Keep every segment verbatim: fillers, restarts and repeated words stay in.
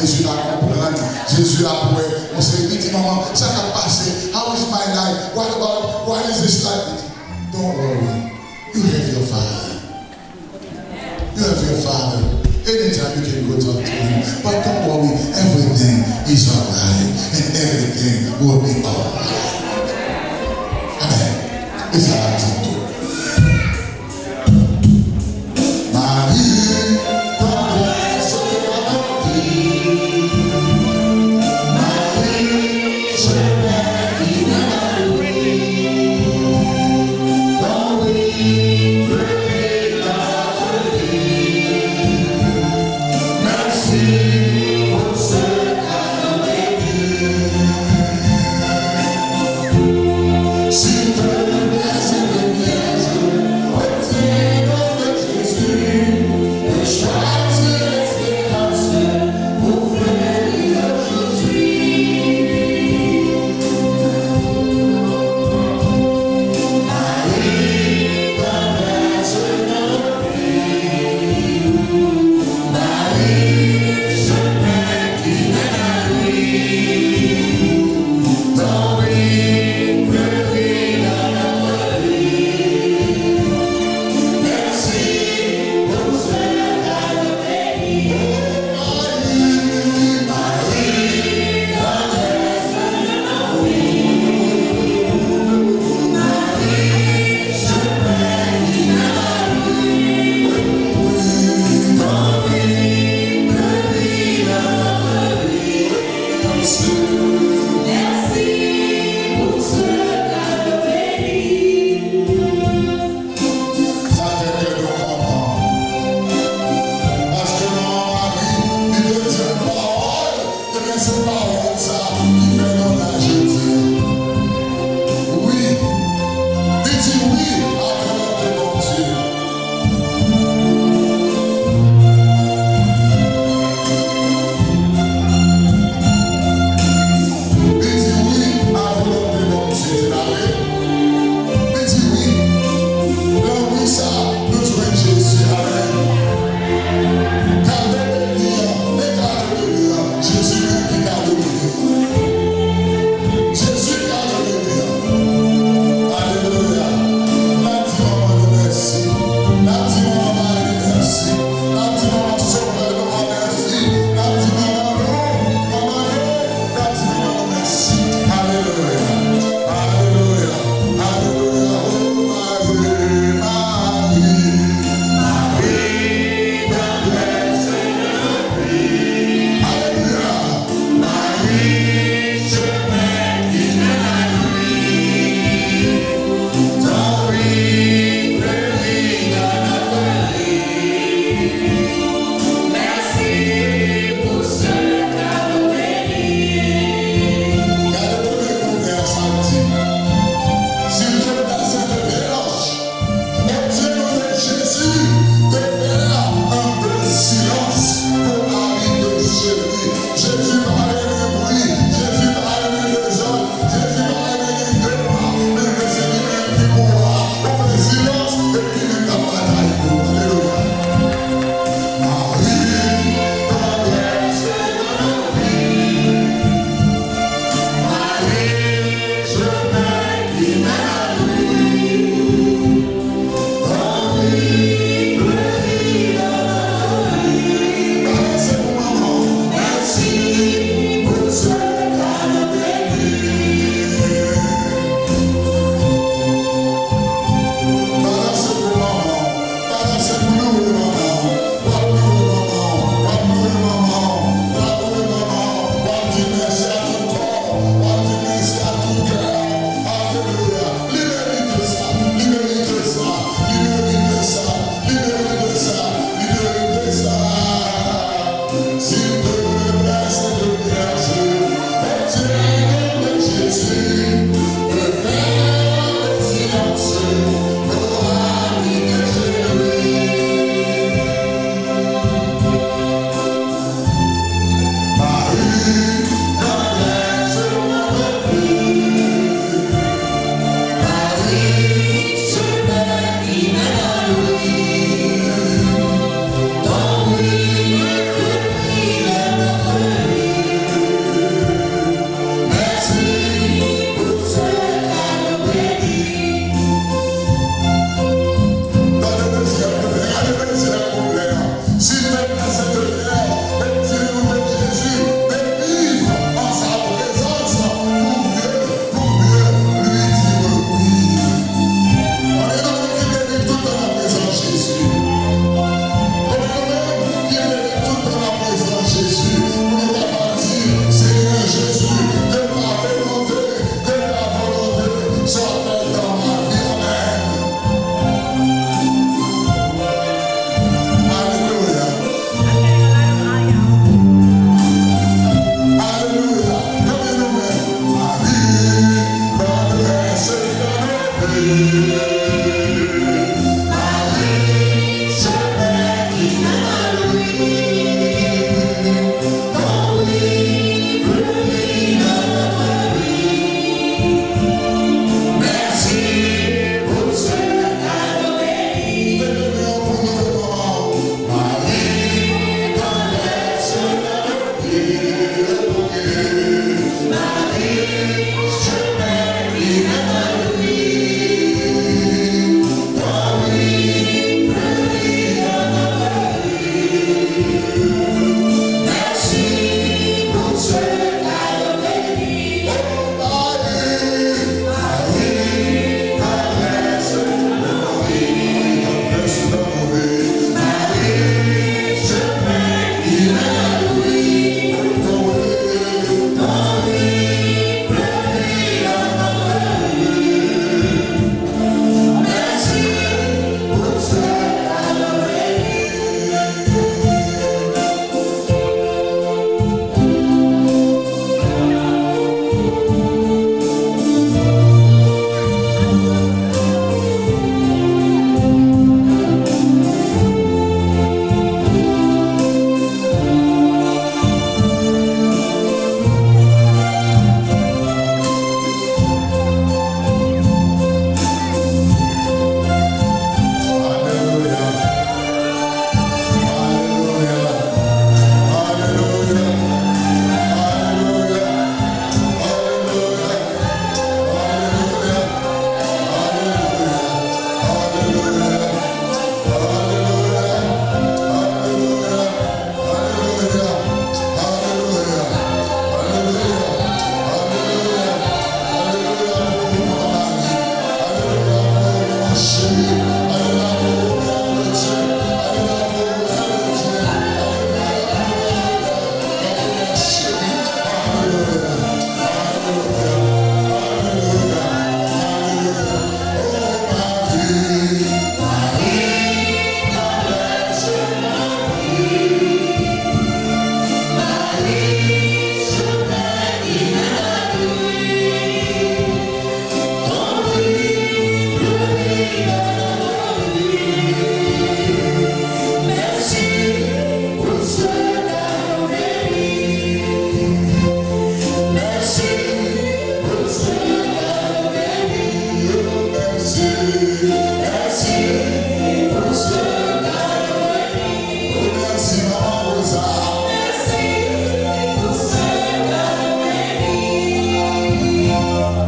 Jezi a konprann, Jezi ap wè. Yon seri di, manman, sa k ap pase? How is my life? What about, what is this life? Li di, don't worry, you have your father. You have your father. Anytime you can go talk to him. But don't worry, everything is alright. And everything will be alright. Amen. E sa l ap di tou. Marie, tendresse et bonté. Marie, chemin qui mène à Dieu. Ton oui, Dieu est ta vie. Merci pour ce cadeau de Dieu.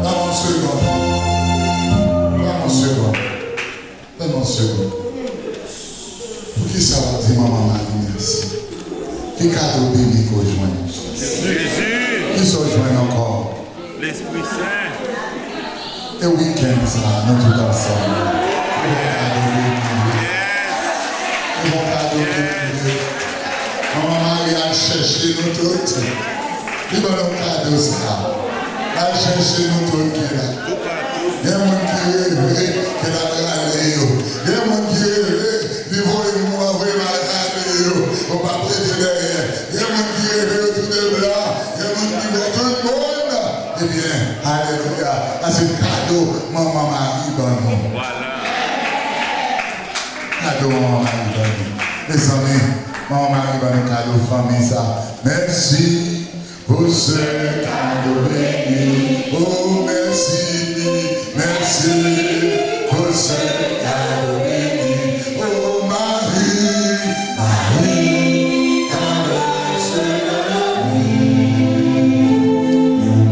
Ban m yon segonn. Ban m yon segonn. Ban m yon segonn. Poukisa w ap di Manman Mari mèsi? Ki kado beni ke w jwenn? Jezi! Kisa w jwenn ankò? Lespri Sen. E wikenn sa a, nou tout ansanm. Se yon kado beni. Yes! Se yon kado beni. Manman Mari al chèche nou tout. Li ban nou kado sa a. Al chèche nou tout ki la. Gen moun ki reve ke l ap rale yo. Gen moun ki reve li voye moun, voye m al rale yo. Ou p ap rete dèyè. Gen moun ki reve yo tounen blan. Gen moun ki vle tout moun. Ebyen, alelouya. Sa se kado Manman Mari ban nou. Vwala. Kado Manman Mari ban nou. Mezanmi, Manman Mari ban nou kado fanmi sa. Mèsi pou se kado beni. O, mèsi, mèsi pou se kado beni. O, Mari, Mari, tendresse de la vie.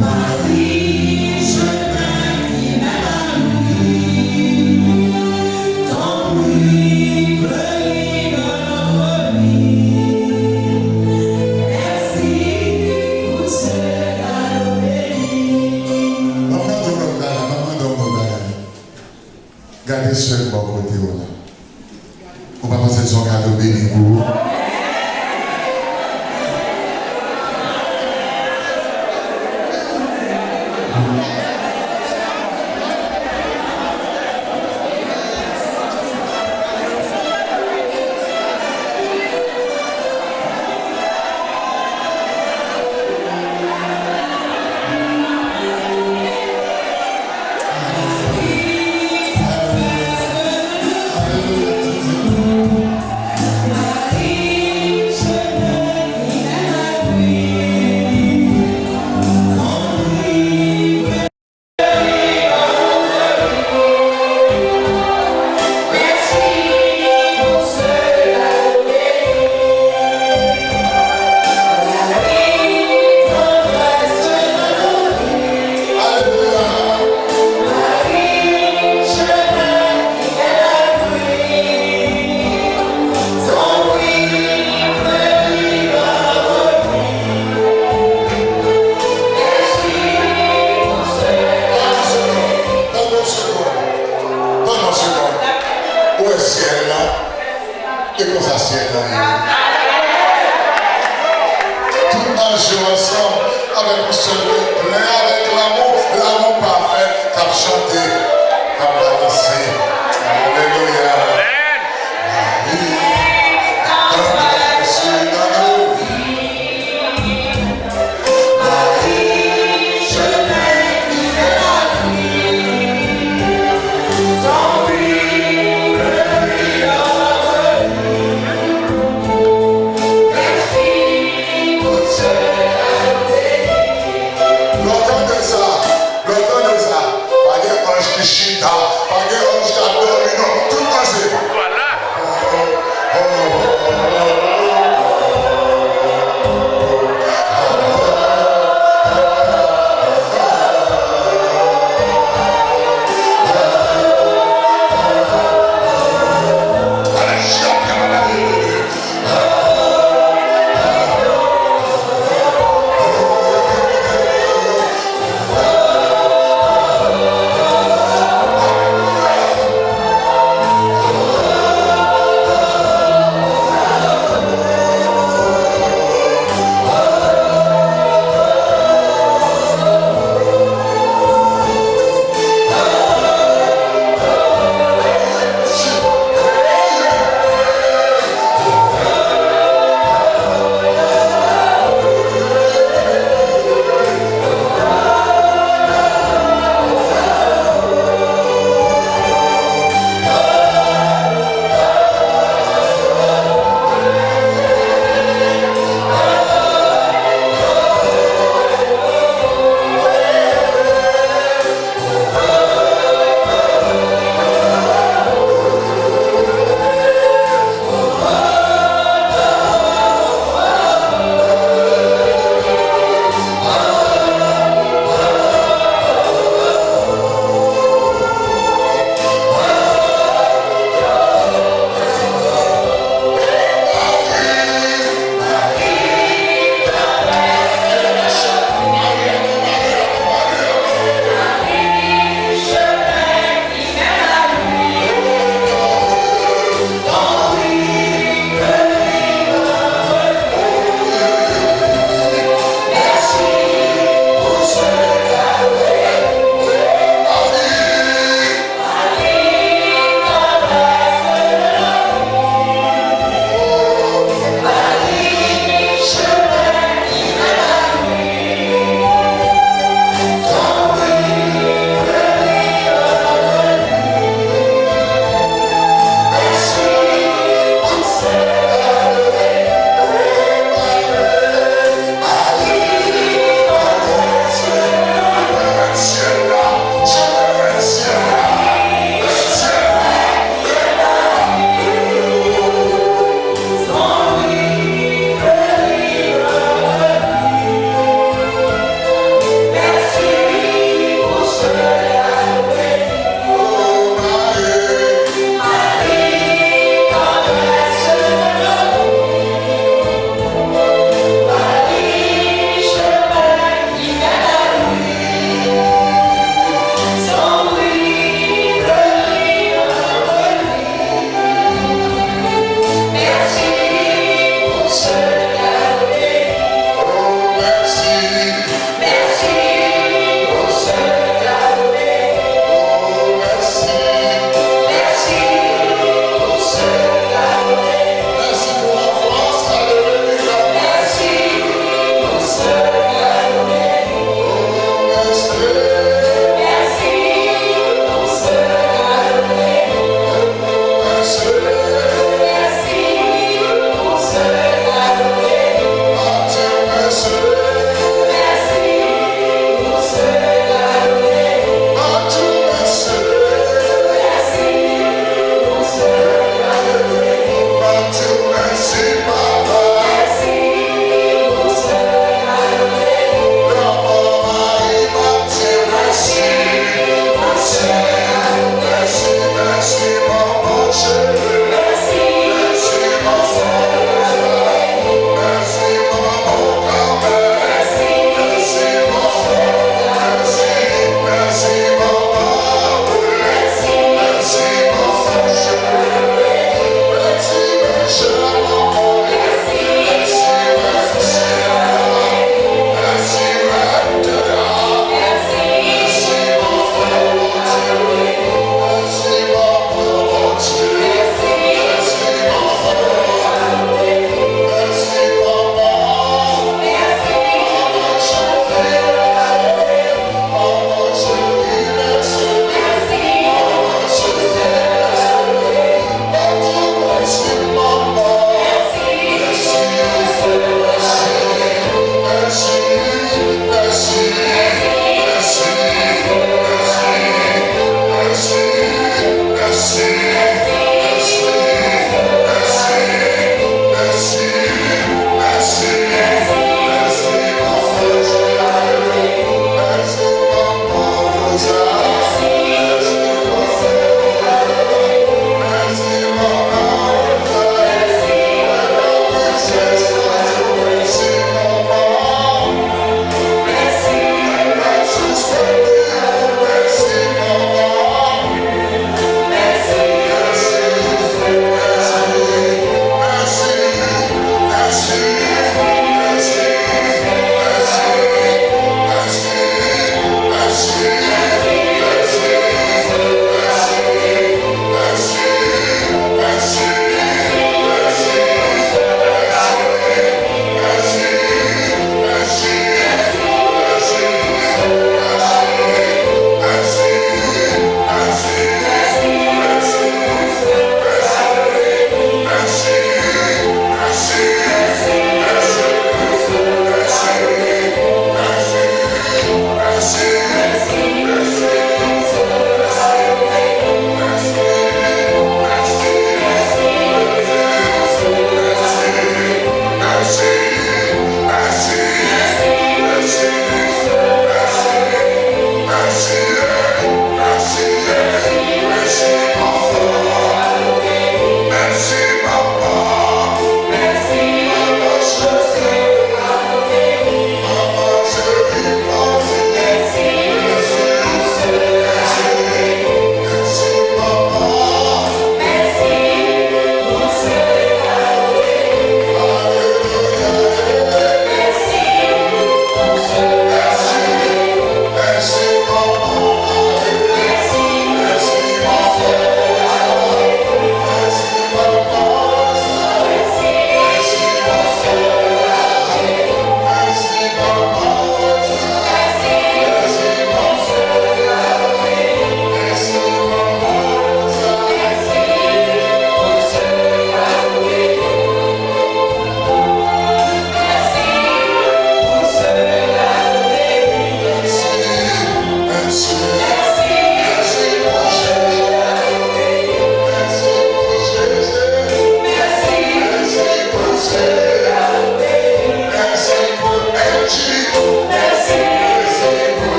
Mari, chemin qui mène à lui. Ton prix brille dans notre vie. Merci pour ce cadeau béni. Mwen mande w yon bagay, mwen mande w yon bagay. Gade sè bò kote w la. Ou pa panse se yon kado beni pou ou?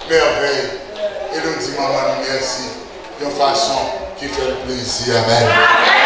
mèvèy. E nou di manman nou mèsi yon fason ki fè l plezi. Amèn.